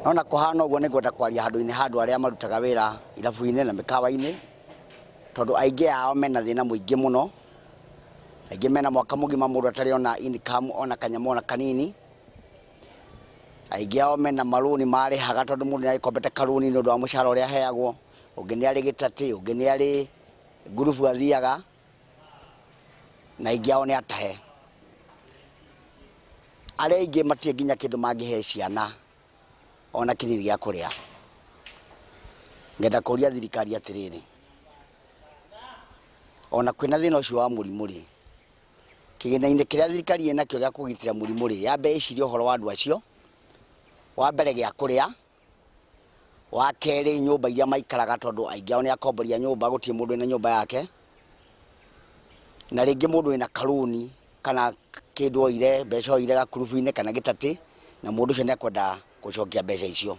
No na kũhana ũguo, nĩ ngwenda kwaria handũ-inĩ ha andũ arĩa marutaga wĩra irabu-inĩ na mĩkawa-inĩ, tondũ aingĩ ao mena thĩna mũingĩ mũno. Aingĩ mena mwaka mũgima mũndũ atarĩ ona income ona kanyamũ ona kanini. Aingĩ ao mena marũni marĩhaga tondũ mũndũ nĩ agĩkombete karũni nĩ ũndũ wa mũcara ũrĩa aheagwo, ũngĩ nĩ arĩ gĩtatĩ, ũngĩ nĩ arĩ ngurubu athiaga, na aingĩ ao nĩ atahe. Arĩa aingĩ matirĩ nginya kĩndũ mangĩhe ciana ona kĩnini gĩa kũrĩa. Ngenda kũria thirikari atĩrĩrĩ, ona kwĩna thĩna ũcio wa mũrimũ rĩ, kĩgĩna-inĩ kĩrĩa thirikari ĩnakĩo gĩa kũgitĩra mũrimũ rĩ, yambe ĩcirie ũhoro wa andũ acio, wa mbere gĩa kũrĩa, wa kerĩ nyũmba iria maikaraga tondũ aingĩ ao nĩ akombori a nyũmba, gũtirĩ mũndũ wĩna nyũmba yake, na rĩngĩ mũndũ wĩna karũni kana kĩndũ oire, mbeca oire gakurubu-inĩ kana gĩtatĩ, na mũndũ ũcio nĩ ekwenda gũcokia mbeca icio.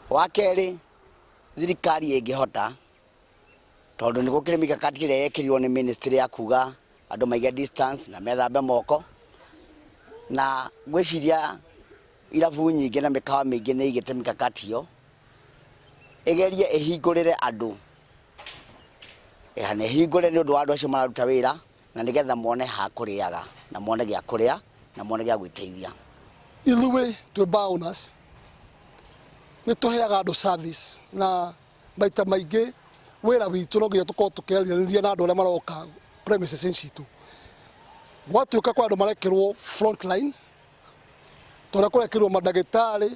Wa kerĩ, thirikari ĩngĩhota, tondũ nĩ gũkĩrĩ mikakati ĩrĩa yekĩrirwo nĩ ministry ya kuga andũ maige distance na methambe moko, na ngwĩciria irabu nyingĩ na mĩkawa mĩingĩ nĩ ĩigĩte mikakati ĩyo, ĩgerie ĩhingũrĩre andũ, na ĩhingũre nĩ ũndũ wa andũ acio mararuta wĩra, na nĩgetha mone ha kũrĩaga, na mone gĩa kũrĩa, na mone gĩa gwĩteithia. Ithuĩ twĩ bar owners nĩ tũheaga andũ service, na maita maingĩ wĩra witũ no nginya tũkorwo tũkĩaranĩria na andũ arĩa maroka premises citũ. Gwatuĩka kwĩ andũ marekĩrwo front line, ta ũrĩa kũrekĩrwo mandagĩtarĩ,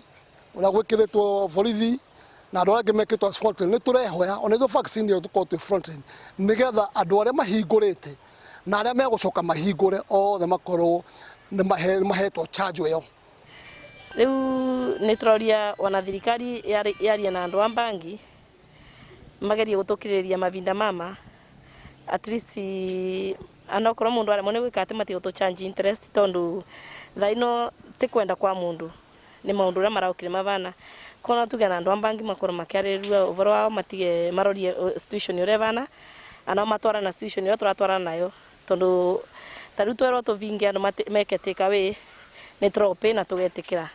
ũrĩa gwĩkĩrĩtwo borithi na andũ arĩa angĩ mekĩtwo as front line, nĩ tũrehoya ona ithuĩ vaccine ĩyo tũkorwo twĩ front line, nĩgetha andũ arĩa mahingũrĩte na arĩa megũcoka mahingũre othe makorwo nĩ mahetwo chanjo ĩyo. Rĩu nĩ tũroria ona thirikari yaria na andũ a bangi magerie gũtũkirĩrĩria mavinda mama, at least anokorwo mũndũ aremwo nĩ gwĩka atĩ matige gũtũ charge interest, tondũ thaa ino ti kwenda kwa mũndũ, nĩ maũndũ ũrĩa maraũkire mabana. Koguo no tuge na andũ a bangi makorwo makĩarĩrĩria ũhoro wao, matige marorie situation ũrĩa ĩbana, ana matwarane na situation ĩrĩa tũratwarana nayo, tondũ ta rĩu twerwo tũvinge andũ meke take away, nĩ tũropĩ na tũgetĩkĩra.